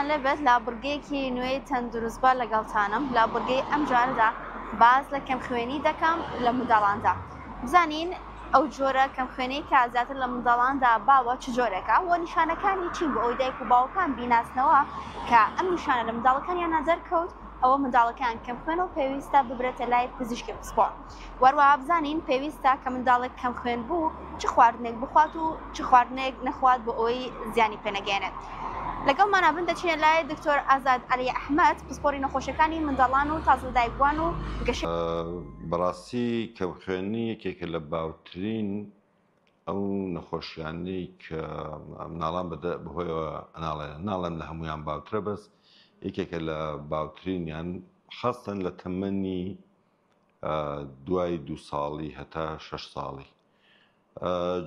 سڵاوتان لێبێت لە بڕگەیەکی نوێی تەندروستبە لەگەڵتانم لە بڕگەی ئەم جارەدا باس لە کەمخوێنی دەکەم لە منداڵاندا بزانین ئەو جۆرە کەمخوێنەی کە زیاتر لە منداڵاندا باوە چ جۆرێکە و نیشانەکانی چین بۆ ئەوەی دایک و باوکان بیناسنەوە کە ئەم نیشانە لە منداڵەکانیانە دەرکەوت ئەوە منداڵەکان کەمخوێنە و پێویستە ببرێتە لای پزیشکی پسپۆڕ. وەروەها بزانین پێویستە کە منداڵێک کەم خوێن بوو چ خواردنێک بخوات و چ خواردنێک نەخوات بۆ ئەوەی زیانی پێنەگەێنێت. لەگەڵمانە بن دەچینە لای دکتۆر ئازاد عەلی ئەحمەد پسپۆری نەخۆشیەکانی منداڵان و تازەلەدایکبووان و گەشەی. بەڕاستی کەمخوێنی یەکێکە لە باوترین ئەو نەخۆشیانەی کە مناڵان بەهۆیەوە ئەناڵێنن، ناڵێم لە هەمویان باوترە بەس یەکێکە لە باوترینیان خاستەن لە تەمەنی دوای دوو ساڵی هەتا شەش ساڵی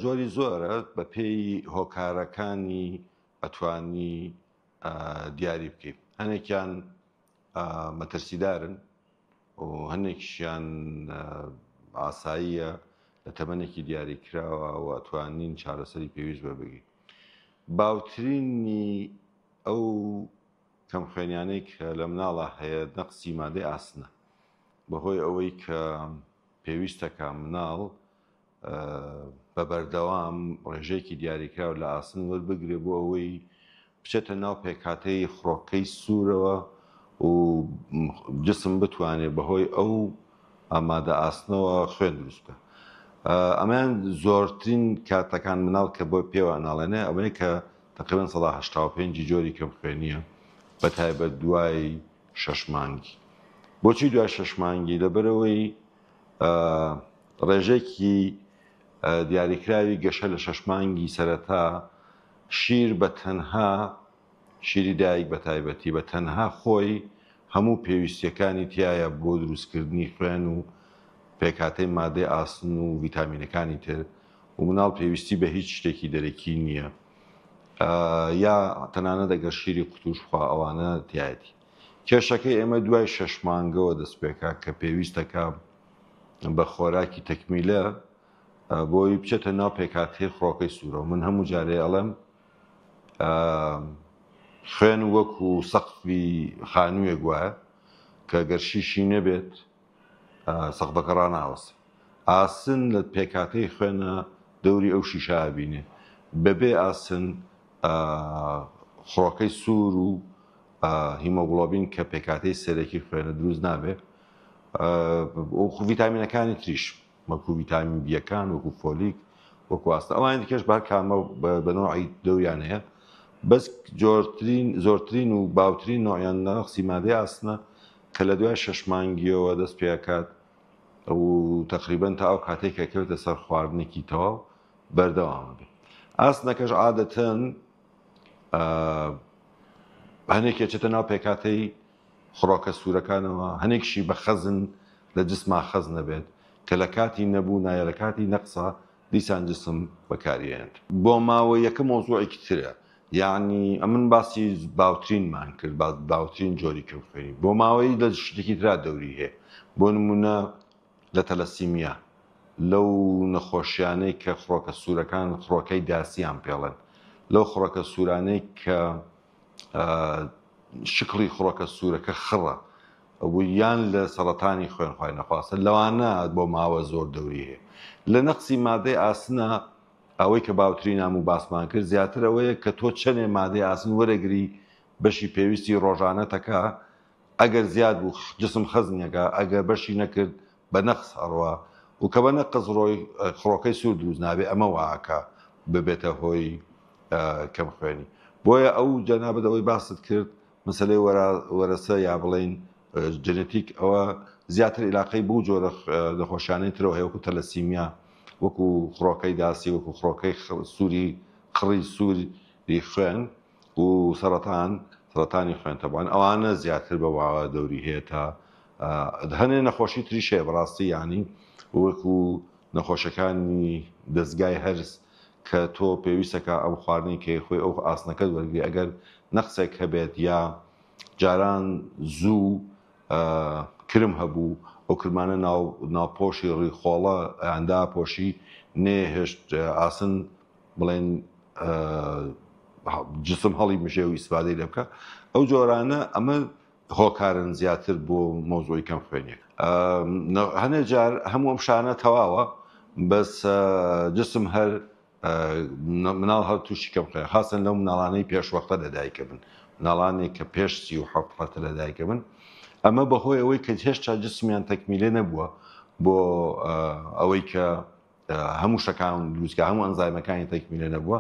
جۆری زۆرە بەپێی هۆکارەکانی ئەتوانی دیاری بکەیت هەنێکیان مەترسیدارن و هەنێکیشیان ئاساییە لە تەمەنێکی دیاریکراوە و ئەتوانین چارەسەری پێویست وەربگرین باوترینی ئەو کەمخوێنیانەی کە لە مناڵا هەیە نەقسی مادەی ئاسنە بەهۆی ئەوەی کە پێویستەکە مناڵ بە بەردەوام ڕێژەیەکی دیاریکراو لە ئاسن وەربگرێ بۆ ئەوەی بچێتە ناو پێکهاتەی خڕۆکەی سوورەوە و جسم بتوانێت بەهۆی ئەو مادە ئاسنەوە خوێن دروست بکە. ئەمەیان زۆرترین کاتەکان مناڵ کە بۆ پێوە ئەناڵێنێ ئەوەیە کە تەقریبەن 85% ی جۆری کەمخوێنییە بە تایبەت دوای شەش مانگی. بۆچی دوای شەش مانگی؟ لەبەرئەوەی ڕێژەیەکی دیاریکراوی گەشە لە شەش مانگی سەرەتا شیر بە تەنها شیری دایک بە تایبەتی بە تەنها خۆی هەموو پێویستیەکانی تیایە بۆ دروستکردنی خوێن و پێکهاتەی مادەی ئاسن و ڤیتامینەکانی تر و مناڵ پێویستی بە هیچ شتێکی دەرەکی نییە یا تەنانەت ئەگەر شیری قوتوش بخوا ئەوانە تایەتی. کێشەکەی ئێمە دوای شەش مانگەوە دەست پێکا کە پێویستەکە بە خۆراکی تەکمیلە بۆی بچێتە ناو پێکهاتەی خڕۆکەی سوورەوە من هەموو جارێ ئەڵێم خوێن وەکو سەقفی خانوویەک وایە کە گەر شیشی نەبێت سەقفەکە ڕاناوەستێ. ئاسن لە پێکهاتەی خوێنە دەوری ئەو شیشە ئەبینێ. بەبێ ئاسن خڕۆکەی سوور و هیمۆگڵۆبین کە پێکهاتەی سەرەکی خوێنە دروست نابێ. و ڤیتامینەکانی تریش وەکو ڤیتامین بیەکان وەکو فۆلیک وەکو ئاستە ئەوانی دیکەش بە هەر کامە بە نەوعی دەوریان هەیە بەس جۆرترین زۆرترین و باوترین نەوعیان نەقسی مادەی ئاسنە کە لە دوای شەش مانگیەوە دەست پێکات و تەقریبەن تا ئەو کاتێک کە کەوتە سەر خواردنێکی تەواو بەردەوام بێت ئاسنەکەش عادەتەن هەنێک کێچێتە ناو پێکاتەی خڕۆکە سوورەکانەوە هەنێکشی بە خەزن لە جسما خەز نەبێت کە لە کاتی نەبوونا یا لە کاتی نەقسا دیسان جسم بەکاری ئەیەنت. بۆ ماوەیەکە مەوزوعێکی ترە یەعنی ئەمن باسی باوترینمان کرد باوترین جۆری کەمخوێنی بۆ ماوەی لە شتێکی ترا دەوری هەیە بۆ نمونە لە تەلەسیمیا لەو نەخۆشیانەی کە خڕۆکە سوورەکان خڕۆکەی داسیان پێڵێن لەو خڕۆکە سوورانەی کە شکڵی خڕۆکە سوورەکە خڕە و یان لە سەڕەتانی خوێن خوای نەخواستە لەوانە بۆ ماوە زۆر دەوری هەیە لە نەقسی مادەی ئاسنە ئەوەی کە باوترینام و باسمان کرد زیاتر ئەوەیە کە تۆ چەنێ مادەی ئاسن وەرەگری بەشی پێویستی ڕۆژانەتەکە ئەگەر زیاد بوو جسم خەزنیەکە ئەگەر بەشی نەکرد بە نەقس ئەڕوا و کە بە نەقس ڕۆی خڕۆکەی سوور دروست نابێ ئەمە واکە ببێتە هۆی کەم خوێنی بۆیە ئەو جەنابت ئەوەی باست کرد مەسەلەی وەرەسە یا بڵێین جەنەتیک ئەوە زیاتر ئیلاقەی بەو جۆرە نەخۆشیانەی ترەوە هەیە وەکو تەلەسیمیا وەکو خڕۆکەی داسی وەکو خڕۆکەی سووری خڕی سووری خوێن و سەرەتان سەرەتانی خوێن تەبان ئەوانە زیاتر بە واوە دەوری هەیە تا هەنێ نەخۆشی تریش هەیە بەڕاستی یانی وەکو نەخۆشەکانی دەستگای هەرس کە تۆ پێویستەکا ئەم خواردنەی کە خۆی ئەو ئاسنەکەت وەرگری ئەگەر نەقسێک هەبێت یا جاران زوو کرم هەبوو ئەو کرمانە ناو ناوپۆشی ڕیخۆڵە ئەیاندا پۆشی نەیەهێشت ئاسن بڵێن. جسم هەڵی مژێ و ئیسفادەی لێ بکە ئەو جۆرانە ئەمە هۆکارن زیاتر بۆ مەوزوعی کەم خوێنیەک. هەنێ جار هەموو ئەم شانە تەواوە بەس جسم هەر مناڵ هەر تووشی کەم خوێن خاستن لەو مناڵانەی پێشوەختە لەدایکە بن مناڵانێک کە پێش 37 هەفتە لەدایکە بن ئەمە بەهۆی ئەوەی کە هێشتا جسمیان تەکمیلێ نەبووە بۆ ئەوەی کە هەموو شتەکان دروستکە هەموو ئەنزایمەکانی تەکمیلە نەبووە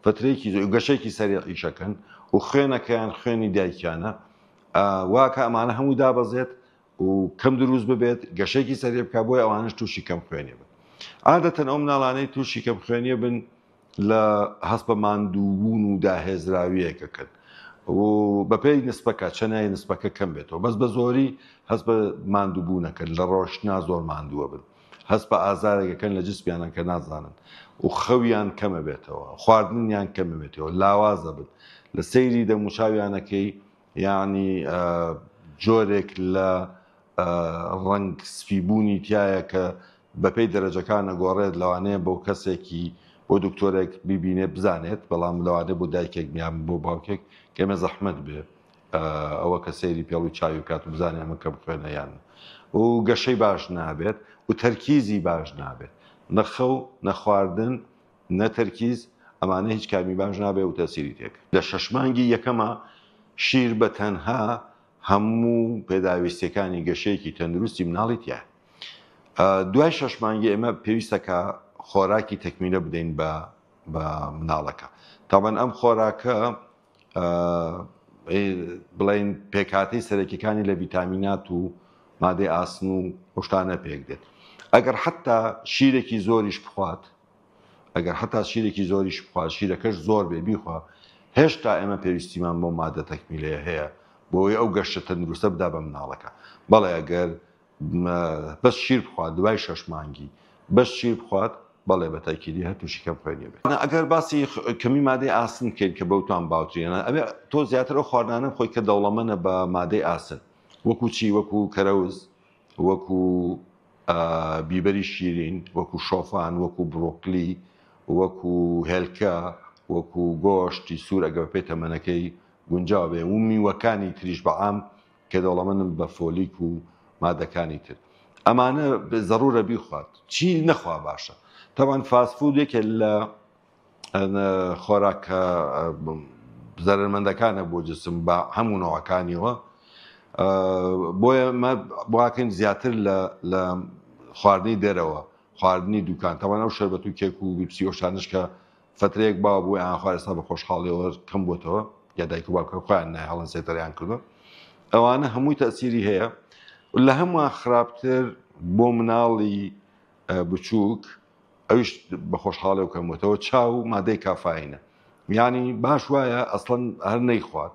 فترەیەکی زۆر گەشەیەکی سەریعیشەکەن و خوێنەکەیان خوێنی دایکیانە واکە ئەمانە هەموو دابەزێت و کەم دروست ببێت گەشەیەکی سەریع بکە بۆی ئەوانش تووشی کەم خوێنی بن عادەتەن ئەو مناڵانەی تووشی کەم خوێنیە بن لە هەست بە ماندووبوون و داهێزراویەکەکەن و بەپێی نسبەکە چەنای نسبەکە کەم بێتەوە بەس بە زۆری هەست بە ماندووبوونەکەن لە ڕۆشتنا زۆر ماندووە بن هەست بە ئازارێک ئەکەن لە جسمیانە کە نازانن و خەویان کەمە بێتەوە خواردنیان کەمە بێتەوە لاوازە بن لە سەیری دەموچاویانەکەی یعنی جۆرێک لە ڕەنگ سپیبوونی تایە کە بەپێی دەرەجەکان ئەگۆڕێت لەوانەیە بۆ کەسێکی بۆ دکتۆرێک بیبینێ بزانێت بەڵام لەوانەیە بۆ دایکێک یان بۆ باوکێک کەمێ زەحمەت بێ ئەوە کە سەیری پێڵوی چاوی بکات و بزانێت ئەمە کەم خوێنە یان و گەشەی باش نابێت و تەرکیزی باش نابێت نە خەو نە خواردن نە تەرکیز ئەمانە هیچ کامی باش نابێت و تەسیری تێک لە شەش مانگی یەکەمە شیر بە تەنها هەموو پێداویستیەکانی گەشەیەکی تەندروستی مناڵی تیایە دوای شەش مانگی ئێمە پێویستە کە خۆراکی تەکمیلە بدەین بە بە مناڵەکە تاوان ئەم خۆراکە بڵین پێکهاتەی سەرەکیەکانی لە ڤیتامینات و مادەی ئاسن و شتانە پێک دێت ئەگەر حتا شیرێکی زۆریش بخوات ئەگەر حتا شیرێکی زۆریش بخوات شیرەکەش زۆر بێ بیخوا هێشتا ئێمە پێویستیمان بۆ مادە تەکمیلەیە هەیە بۆی ئەو گەشتە تەندروستە بدا بە مناڵەکە بەڵێ ئەگەر بەس شیر بخوات دوای شەش مانگی بەس شیر بخوات بەڵێ بە تاکیدی هەر تووشی کەم خوێنی بێت. ئەگەر باسی کەمی مادەی ئاسن بکەین کە بەوتان باوترینە ئەبێ تۆ زیاتر ئەو خواردنانە بخۆی کە دەوڵەمەنە بە مادەی ئاسن وەکو چی وەکو کەرەوز وەکو بیبەری شیرین وەکو شۆفان وەکو بڕۆکلی وەکو هێلکە وەکو گۆشتی سوور ئەگە بەپێی تەمەنەکەی گونجاو بێ و میوەکانی تریش بەعام کە دەوڵەمەندن بە فۆلیک و مادەکانی تر ئەمانە زەڕورە بیخوات چی نەخوا باشە تەوان fast food یەکێ لە خۆراکە زەرمەندەکانە بۆ جسم بە هەموو نەوەکانیەوە بۆیە بۆکەین زیاتر لە خواردنی دەرەوە خواردنی دوکان تەوان ئەو شربەت و کێک و بیپسی ئەو شتانەش کە فەترەیەک باو بوو ئەیان خوارد ئێستا بە خۆشحاڵیەوە کەم بۆتەوە یا دایک و باوکە خۆیان نایهڵن سەیتەرەیان کردووە ئەوانە هەمووی تەسیری هەیە لە هەمووان خراپتر بۆ مناڵی بچووک ئەویش بە خۆشحاڵی و کەموتەوە چاو مادەی کافاینە یانی باش وایە ئەسڵەن هەر نەیخوات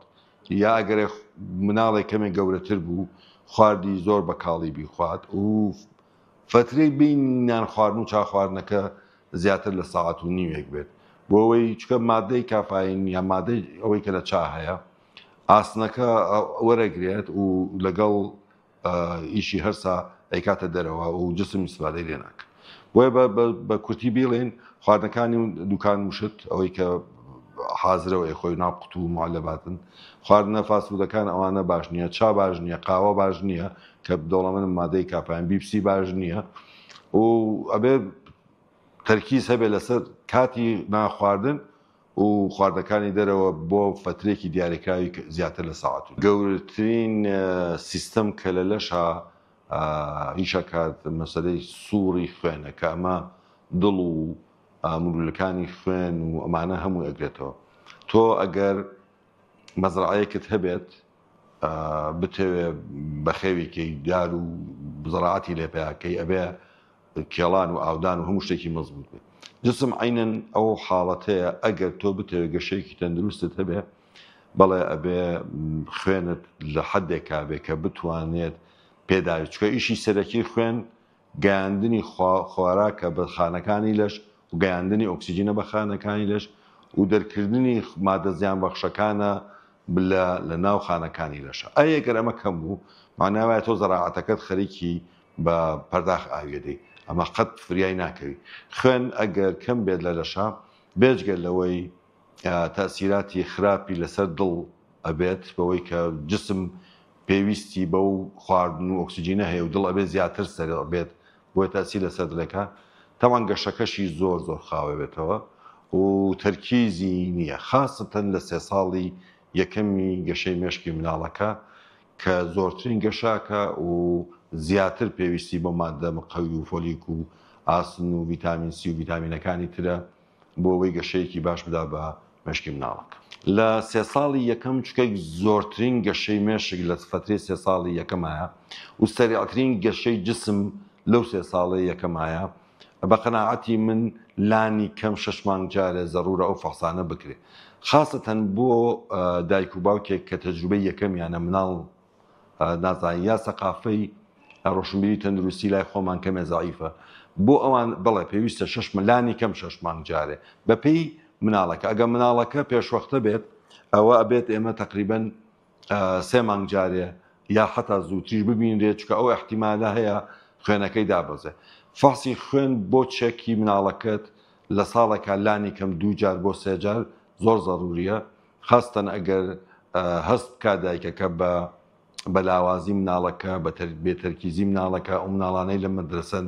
یا ئەگەرێ مناڵێک کەمێک گەورەتر بوو خواردی زۆر بە کاڵی بیخوات و فەترەی بەینی نان خواردن و چا خواردنەکە زیاتر لە سەعات و نیوێک بێت بۆ ئەوەی چونکە مادەی کافاین یا مادەی ئەوەی کە لە چا هەیە ئاسنەکە وەرەگرێت و لەگەڵ ئیشی هەرسا ئەیکاتە دەرەوە و جسم ئیسفادەی لێ ناکە بۆیە بە کورتی بیڵێن خواردنەکانی دوکان وشت ئەوەی کە حازرەوە ئەیخۆی ناو قوتو و معلباتن خواردنە fast food ەکان ئەوانە باش نییە چا باش نییە قاوە باش نییە کە دەوڵەمەنم مادەی کافاین بیپسی باش نییە و ئەبێ تەرکیز هەبێ لەسەر کاتی ناخواردن و خواردنەکانی دەرەوە بۆ فەترێکی دیاریکراوی زیاتر لە ساعت. گەورەترین سیستەم کە لە لەشا ئیشەکات مەسەلەی سوڕی خوێنە کە ئەمە دڵ و مولولەکانی خوێن و ئەمانە هەمووی ئەگرێتەوە تۆ ئەگەر مەزرعەیەکت هەبێت بتەوێ بەخێوی کەی دار و زەراعەتی لێ پیا کەی ئەبێ کێڵان و ئاودان و هەموو شتێکی مەزبوط بێت جسم عینەن ئەو حاڵەتەیە ئەگەر تۆ بتەوێ گەشەیەکی تەندروستت هەبێ بەڵێ ئەبێ خوێنت لە حدێکا بێ کە بتوانێت پێداوی چکە ئیشی سەرەکی خوێن گەیاندنی خۆراکە بە خانەکانی لەش و گەیاندنی ئۆکسجینە بە خانەکانی لەش و دەرکردنی مادە زیانبەخشەکانە لە لە ناو خانەکانی لەشە. ئەی ئەگەر ئەمە کەم بوو مانای وایە تۆ زەراعەتەکەت خەریکی بە پەرداخ ئاوی ئەدەی ئەمە قەت فریای ناکەوی. خوێن ئەگەر کەم بێت لە لەشا بێجگە لەوەی. تەئسیراتی خراپی لەسەر دڵ ئەبێت بەوەی کە جسم پێویستی بەو خواردن و ئۆکسجینە هەیە و دڵ ئەبێت زیاتر سەریع بێت بۆیە تەئسیر لەسەر دڵێکە تەبعەن گەشەکەشی زۆر زۆر خاوە بێتەوە و تەرکیزی نییە خاسەتەن لە سێ ساڵی یەکەمی گەشەی مێشکی مناڵەکە کە زۆرترین گەشاکە و زیاتر پێویستی بۆ ماددە مقەوی و فۆلیک و ئاسن و ڤیتامین سی و ڤیتامینەکانی ترە بۆ ئەوەی گەشەیەکی باش بدا بە مێشکی مناڵەکە. لە سێ ساڵی یەکەم چونکە زۆرترین گەشەی مێشک لە فەترەی سێ ساڵی یەکەمایە و سەریعترین گەشەی جسم لەو سێ ساڵەی یەکەمایە بە قەناعەتی من لانی کەم شەش مانگ جارێ زەرورە ئەو فەحسانە بکرێ خاسەتەن بۆ دایک و باوکێک کە تەجروبەی یەکەمیانە مناڵ نازانین یا سەقافەی ڕۆشنبیری تەندروستی لای خۆمان کەمێ زەعیفە بۆ ئەوان بڵێ پێویستە شش لانی کەم شش مانگ جارێ بەپێی مناڵەکە ئەگە مناڵەکە پێشوەختە بێت ئەوە ئەبێت ئێمە تقریبن سێ مانگ جارێ یا حتا زووتریش ببینرێت چکە ئەو احتیمالە هەیە خوێنەکەی دابەزێ فەحسی خوێن بۆ چێکی مناڵەکەت لە ساڵێکا لانی کەم دوو جار بۆ سێ جار زۆر زەروریە خاستەن ئەگەر هەست بکا دایکەکە بە بە لاوازی مناڵەکە بە بێ تەرکیزی مناڵەکە ئەو مناڵانەی لە مەدرەسەن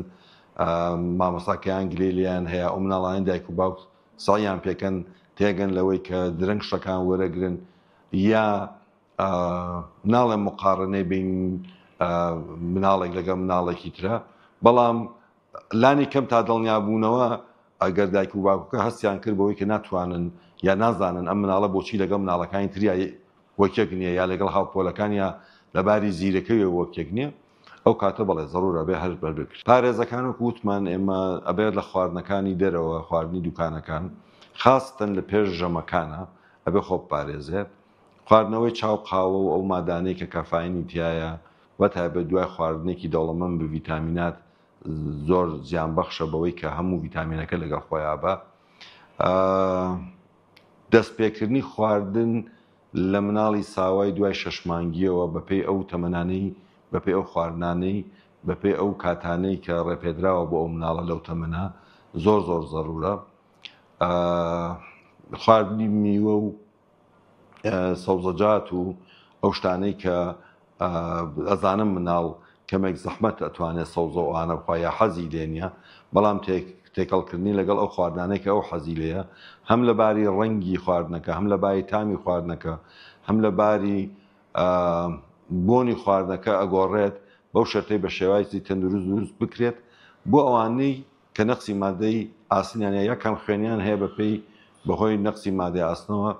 مامۆستاکەیان گلەی لێیان هەیە ئەو مناڵانەی دایک و باوک سەعیان پێکەن تێگەن لەوەی کە درەنگ شتەکان وەرەگرن یا ناڵێم مقاڕنەی بین مناڵێک لەگەڵ مناڵێکی ترە بەڵام لانی کەم تا دڵنیابوونەوە ئەگەر دایک و باوکەکە هەستیان کرد بەوەی کە ناتوانن یا نازانن ئەم مناڵە بۆچی لەگەڵ مناڵەکانی تریا وەکێک نییە یا لەگەڵ هاوپۆلەکانیا لە باری زیرەکەوێ وەکێک نییە ئەو کاتە بەڵێ زەرورە ئەبێ هەر بەر بکرێت. پارێزەکان وەکو وتمان ئێمە ئەبێت لە خواردنەکانی دەرەوە خواردنی دوکانەکان خاستەن لە پێش ژەمەکانە ئەبێ خۆ بپارێزێ خواردنەوەی چا و قاوە و ئەو مادانەی کە کافاینی تیایە بە تایبەت دوای خواردنێکی دەوڵەمەند بە ڤیتامینات زۆر زیان بەخشە بەوەی کە هەموو ڤیتامینەکە لەگەڵ خۆیا بە دەست پێکردنی خواردن لە مناڵی ساوای دوای شەش مانگیەوە بەپێی ئەو تەمەنانەی بەپێی ئەو خواردنانەی بەپێی ئەو کاتانەی کە ڕێپێدراوە بۆ ئەو مناڵە لەو تەمەنە زۆر زۆر زەرورە خواردنی میوە و سەوزەجات و ئەو شتانەی کە ئەزانم مناڵ کەمێک زەحمەت ئەتوانێت سەوزە و ئەوانە بخوا یا حەزی لێ نییە بەڵام تێکەڵکردنی لەگەڵ ئەو خواردنانەی کە ئەو حەزی لێیە هەم لە باری ڕەنگی خواردنەکە هەم لە باری تامی خواردنەکە هەم لە باری بۆنی خواردنەکە ئەگۆڕێت بەو شەرتەی بە شێوازی تەندروست دروست بکرێت بۆ ئەوانەی کە نەقسی مادەی ئاسنیان هەیە یا کەم خوێنیان هەیە بەپێی بەهۆی نەقسی مادەی ئاسنەوە.